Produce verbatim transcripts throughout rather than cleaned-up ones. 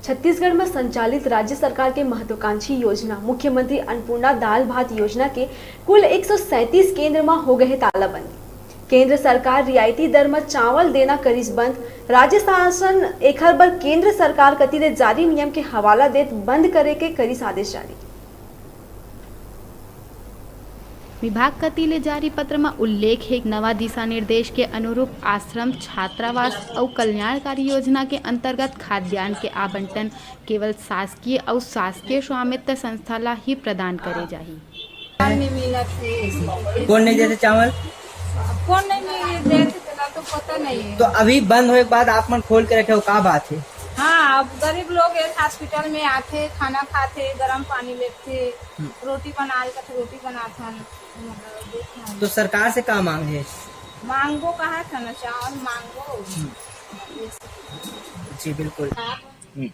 छत्तीसगढ़ म संचालित राज्य सरकार के महत्वाकांक्षी योजना मुख्यमंत्री अन्नपूर्णा दाल भात योजना के कुल एक सौ सैंतीस केंद्र म हो गए हे तालाबंदी। केंद्र सरकार रियायती दर म चावल देना करिस बंद। राज्य शासन एखर बर केंद्र सरकार कति ले जारी नियम के हवाला देत बंद करे के करिस आदेश जारी। विभाग कति ले जारी पत्र म उल्लेख हे, नवा दिशा निर्देश के अनुरूप आश्रम, छात्रावास अउ कल्याणकारी योजना के अंतर्गत खाद्यान्न के आवंटन केवल शासकीय अउ शासकीय स्वामित्व संस्था ला ही प्रदान करे जाही। नहीं मिलत हे। कौन नहीं देते चावल? कौन नहीं देते, तेला तो पता नहीं है। तो अभी बंद होए के बाद आप मन खोल के रखे हो, का बात है? हाँ, अब गरीब लोग इस हॉस्पिटल में आथे, खाना खाथे, गरम पानी लेथे, हम्म। रोटी बना ले कथे, रोटी बनाथन, मतलब, देखथन। तो सरकार से का मांग है? मांगो कहा था ना, चावल मांगो। हम्म। ये सब। जी, बिल्कुल। हम्म।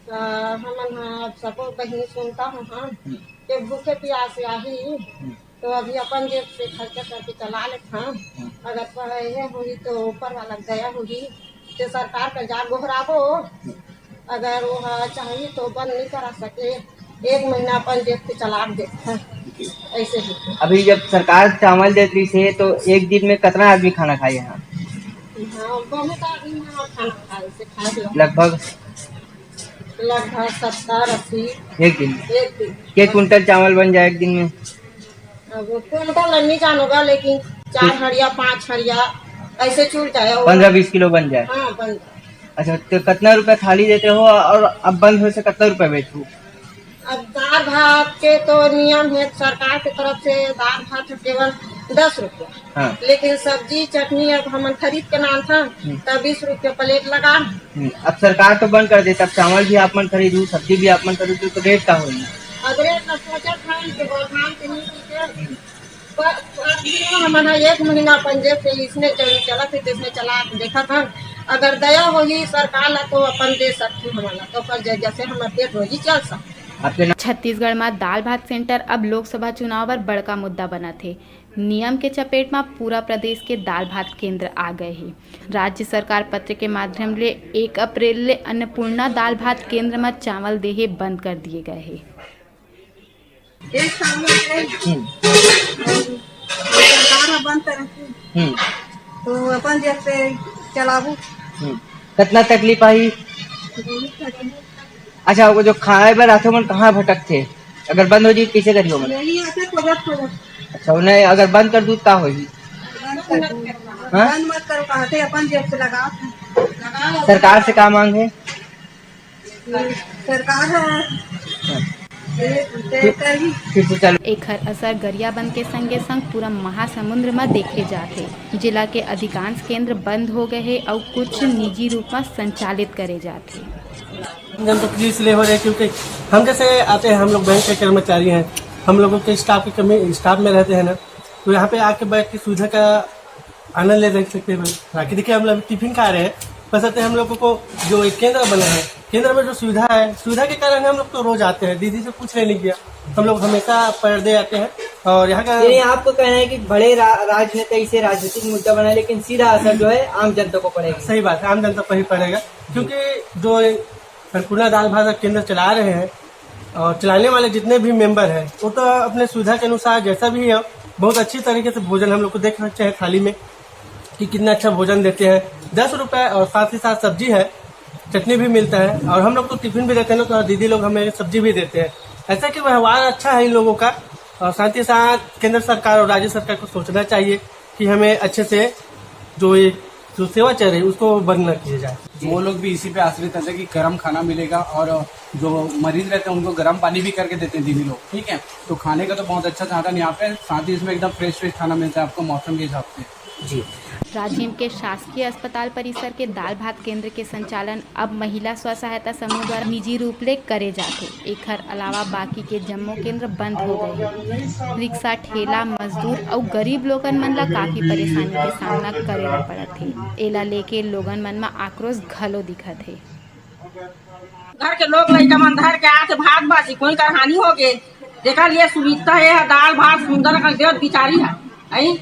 त हमन ह सबो बहिनी सुनता हूँ हम हम्म। के भूखे प्यासे आही, हम्म। तो अभी अपन जेब से खर्चा करके चला लेत हन। हम्म। अगर पढ़े होही तो ऊपर वाला दया होही, तो सरकार का जा गोहराबो। हम्म। अगर वो ह चाही तो बंद नहीं करा सके, एक महीना अपन जेब से चला देत हन। ऐसे ही। अभी जब सरकार चावल देत रही से तो एक दिन में कितना आदमी खाना खाए यहाँ? हाँ, बहुत आदमी यहाँ खाना खाए से खाए लोग। लगभग? लगभग सत्तर अस्सी। एक दिन? एक दिन। के कुंटल चावल बन जाए एक दिन में? अब कुंटल नहीं जानोगा, लेकिन चार हड़िया, पाँच हड़िया, ऐसे चुर जाए। और पन्द्रह बीस किलो बन जाए? हाँ, बन जाए। अच्छा, तो कितना रुपया थाली देते हो और अब बंद होए से कितना रुपया बेचू? अब दाल भात के तो नियम है, सरकार की तरफ से दाल भात केवल दस रुपया। हाँ। लेकिन सब्जी चटनी अब हमन खरीद के लानथन, हम्म। तब बीस रुपया प्लेट लगा। हम्म, अब सरकार तो बंद कर देता, अब चावल भी आप मन खरीदू, सब्जी भी आप मन खरीदू, तो रेट का होई? अब रेट का सोचत हन कि बढ़ान के नहीं दीजिए। हम्म। पर, पर भी हमन ह एक महीना अपन जेब से इसने चल, चलत है, इसने चला के देखत हन। अगर दया होही सरकार ला तो अपन दे सकती हमन ला, तो ओकर जरिया से हमर पेट रोजी चल सकता। आपके नाम? छत्तीसगढ़ में दाल भात सेंटर अब लोकसभा चुनाव बर बड़का मुद्दा बनत हे। नियम के चपेट म पूरा प्रदेश के दाल भात केंद्र आ गए हे। राज्य सरकार पत्र के माध्यम ले एक अप्रैल ले अन्नपूर्णा दाल भात केंद्र म चावल देहे बंद कर दिए गए हे। एक साल हो गए। हम्म। सरकार ह बंद कर रखी। हम्म। तो अपन जेब से चलाबू। हम्म। कितना तकलीफ आई? बहुत तकलीफ। अच्छा, वो जो खाए बर आथे, ओमन कहाँ भटकथे? अगर बंद हो जाई, कैसे करिए ओमन? यही आथे खोजत खोजत। अच्छा, उन्हें अगर बंद कर दूँ, का होही? बंद कर दूँ। हाँ? बंद मत करो, कहते अपन जेब से लगाओ। सरकार से का मांग है? सरकार है। हाँ। ये, ये करी। फिर से चालू। एखर असर गरियाबंद के संगे संग पूरा महासमुंद म देखे जाथे। जिला के अधिकांश केंद्र बंद हो गए हे अउ कुछ निजी रूप म संचालित करे जाथे। हम तो पुलिस ले हो रहे, क्योंकि हम जैसे आते हैं, हम लोग बैंक के कर्मचारी हैं, हम लोगों के स्टाफ की कमी, स्टाफ में रहते हैं ना, तो यहाँ पे आके बैठ के सुविधा का आनंद ले रह सकते हैं भाई। बाकी देखिए, हम लोग टिफिन खा रहे हैं, बस आते हम लोगों को जो एक केंद्र बना है, केंद्र में जो सुविधा है, सुविधा के कारण हम लोग तो रोज आते हैं, दीदी से पूछ लेने गया, हम लोग हमेशा पर्दे आते हैं। और यहाँ का यानी आपको कहना है कि बड़े रा-, राजनेता इसे राजनीतिक मुद्दा बनाए, लेकिन सीधा असर जो है आम जनता को पड़ेगा। सही बात है, आम जनता पर ही पड़ेगा, क्योंकि जो अन्नपूर्णा दाल भात केंद्र चला रहे हैं और चलाने वाले जितने भी मेंबर हैं, वो तो अपने सुविधा के अनुसार जैसा भी है, बहुत अच्छी तरीके से भोजन हम लोग को देख सकते हैं थाली में कि कितना अच्छा भोजन देते हैं। दस रुपए और साथ ही साथ सब्जी है, चटनी भी मिलता है और हम लोग तो टिफिन भी देते हैं ना, तो दीदी लोग हमें सब्जी भी देते हैं। ऐसा कि व्यवहार अच्छा है इन लोगों का। और साथ ही साथ केंद्र सरकार और राज्य सरकार को सोचना चाहिए कि हमें अच्छे से जो ये जो सेवा चल रही है उसको बंद न किया जाए। वो लोग भी इसी पे आश्रित रहते हैं कि गर्म खाना मिलेगा और जो मरीज रहते हैं उनको गर्म पानी भी करके देते हैं दीदी लोग, ठीक है। तो खाने का तो बहुत अच्छा साधन यहाँ पे, साथ ही इसमें एकदम फ्रेश फ्रेश खाना मिलता है आपको मौसम के हिसाब से। जी। राजिम के शासकीय अस्पताल परिसर के दाल भात केंद्र के संचालन अब महिला स्व सहायता समूह द्वारा निजी रूप ले करे जाथे। एखर अलावा बाकी के जम्मो केंद्र बंद हो गए हे। रिक्शा, ठेला, मजदूर अउ गरीब लोगन मन ला काफी परेशानी के सामना करे ला पड़त हे। एला लेके लोगन मन म आक्रोश घलो दिखत हे। घर के लोग लइका मन धर के आथे भात बासी, कोई कर हानि हो गे, जेकर लिए सुविधा हे, दाल भात सुंदर कर देवत बिचारी है, आई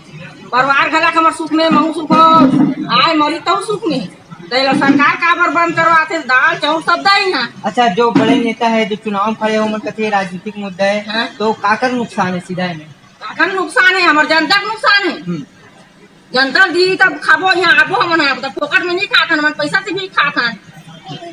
परिवार घला के हमर सुख में, महू सुख हो, आए मरी तहु सुख में। तेला सरकार काबर बंद करवाथे? दाल चाउर सब दई ना। अच्छा, जो बड़े नेता है, जो चुनाव में खड़े हो, मन कथे राजनीतिक मुद्दा है, हाँ। तो काकर नुकसान है सीधा में? काकर नुकसान है? हमर जनता के नुकसान है। हम्म। जनता दी तब खाबो, यहाँ आबो हमन, यहाँ तब फोकट में नहीं खाथन, हमन पैसा से भी खाथन।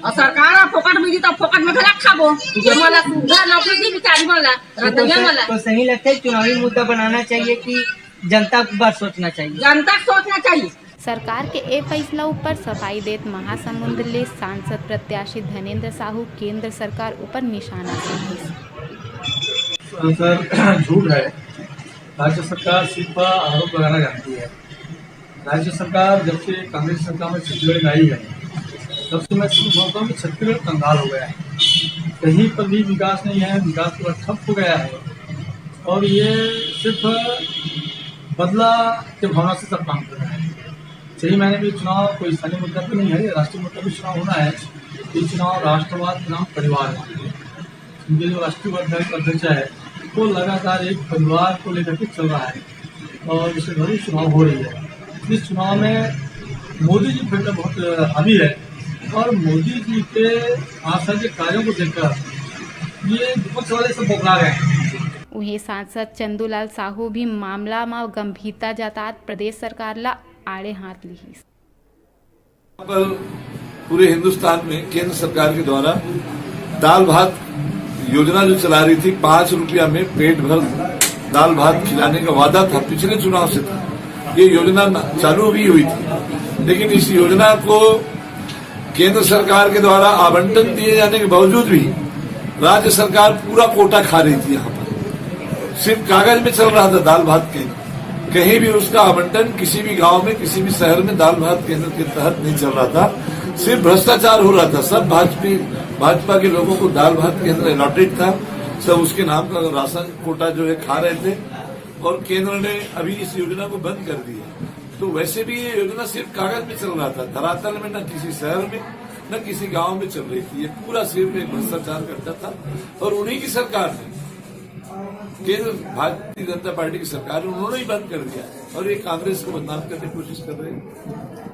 और सरकार अब फोकट में दी तब फोकट में घलक खाबो। जे मन ला सुविधा नौकरी दी बिचारी मन ला, तो, तो, रतनिया मन ला। तो सही लगता है, चुनावी मुद्दा बनाना चाहिए कि जनता पर सोचना चाहिए? जनता के सोचना चाहिए। सरकार के ए फैसला ऊपर सफाई देत महासमुंद ले सांसद प्रत्याशी धनेंद्र साहू केंद्र सरकार ऊपर निशाना साधिस। सर, झूठ है। राज्य सरकार सिर्फ आरोप लगाना जानती है। राज्य सरकार जब से कांग्रेस सरकार में छत्तीसगढ़ में आई है, तब से मैं समझता हूँ कि छत्तीसगढ़ कंगाल हो गया है। कहीं पर भी विकास नहीं है, विकास पूरा ठप हो गया है। और ये सिर्फ बदला के भावना से सब काम कर रहे हैं। सही मायने में चुनाव कोई स्थानीय मुद्दा पे नहीं है, ये राष्ट्रीय मुद्दा पे चुनाव होना है। ये चुनाव राष्ट्रवाद के नाम परिवारवाद है। उनके जो राष्ट्रीय अध्यक्ष, अध्यक्ष है, वो लगातार एक परिवार को लेकर के चल रहा है और इससे भरी चुनाव हो रही है। इस चुनाव में मोदी जी फिर बहुत हावी है और मोदी जी के आशा के कार्यों को देखकर ये विपक्ष वाले सब बौखला गए हैं। उहें सांसद चंदूलाल साहू भी मामला म गंभीरता जतात प्रदेश सरकार ला आड़े हाथ लिहिस। पर पूरे हिंदुस्तान में केंद्र सरकार के द्वारा दाल भात योजना जो चला रही थी, पाँच रुपया में पेट भर दाल भात खिलाने का वादा था, पिछले चुनाव से था। ये योजना न-, चालू भी हुई थी, लेकिन इस योजना को केंद्र सरकार के द्वारा आवंटन दिए जाने के बावजूद भी राज्य सरकार पूरा कोटा खा रही थी। यहाँ पर सिर्फ कागज में चल रहा था दाल भात केंद्र, कहीं भी उसका आवंटन किसी भी गांव में, किसी भी शहर में दाल भात केंद्र के तहत नहीं चल रहा था। सिर्फ भ्रष्टाचार हो रहा था। सब भाजपा भाजपा के लोगों को दाल भात केंद्र अलॉटेड था, सब उसके नाम का राशन कोटा जो है खा रहे थे। और केंद्र ने अभी इस योजना को बंद कर दिया। तो वैसे भी ये योजना सिर्फ कागज में चल रहा था, धरातल में न किसी शहर में, न किसी गांव में चल रही थी। ये पूरा सिर्फ एक भ्रष्टाचार करता था और उन्हीं की सरकार ने, केंद्र भारतीय जनता पार्टी की सरकार ने, उन्होंने ही बंद कर दिया और ये कांग्रेस को बदनाम करने की कोशिश कर रहे हैं।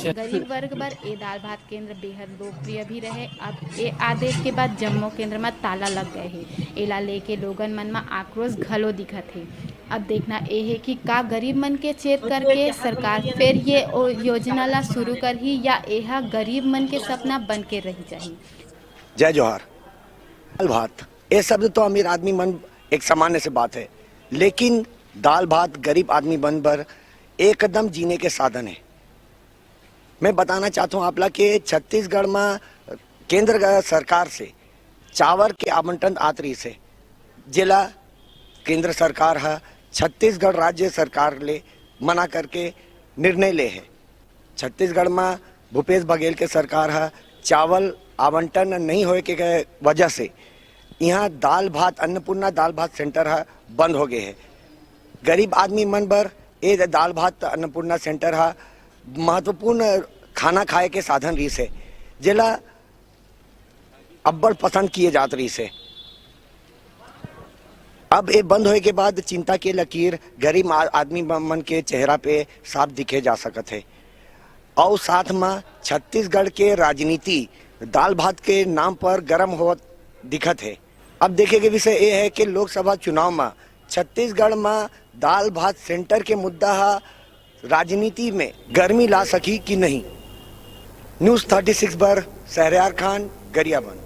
गरीब वर्ग बर ए दाल भात केंद्र बेहद लोकप्रिय भी रहे। अब ए आदेश के बाद जम्मो केंद्र म ताला लग गए हे। एला लेके लोगन मन म आक्रोश घलो दिखत हे। अब देखना ए हे कि का गरीब मन के चेत करके सरकार फेर ये ओ योजना ला शुरू करही या एहा गरीब मन के सपना बन के रह जाही। जय जोहार। दाल भात, ये शब्द तो अमीर आदमी मन एक सामान्य से बात है, लेकिन दाल भात गरीब आदमी मन बर एकदम जीने के साधन है। मैं बताना चाहता हूँ आप ला कि छत्तीसगढ़ में केंद्र सरकार से चावल के आवंटन आत रहिस हे, जेला केंद्र सरकार ह छत्तीसगढ़ राज्य सरकार ले मना करके निर्णय ले हे। छत्तीसगढ़ म भूपेश बघेल के सरकार ह चावल आवंटन नहीं होए के वजह से इहाँ दाल भात, अन्नपूर्णा दाल भात सेंटर ह बंद हो गए हे। गरीब आदमी मन बर ए दाल भात अन्नपूर्णा सेंटर ह महत्वपूर्ण खाना खाए के साधन रहिस हे, जेला अब्बड़ पसंद किए जात रहिस हे। अब ए बंद होए के बाद चिंता के लकीर गरीब आ-, आदमी म-, मन के चेहरा पे साफ दिखे जा सकत हे। अउ साथ म छत्तीसगढ़ के राजनीति दाल भात के नाम पर गरम होवत दिखत हे। अब देखे के विषय ए हे कि लोकसभा चुनाव म छत्तीसगढ़ म दाल भात सेंटर के मुद्दा ह राजनीति में गर्मी ला सकही कि नहीं। न्यूज़ थर्टी सिक्स बर शहरयार खान, गरियाबंद।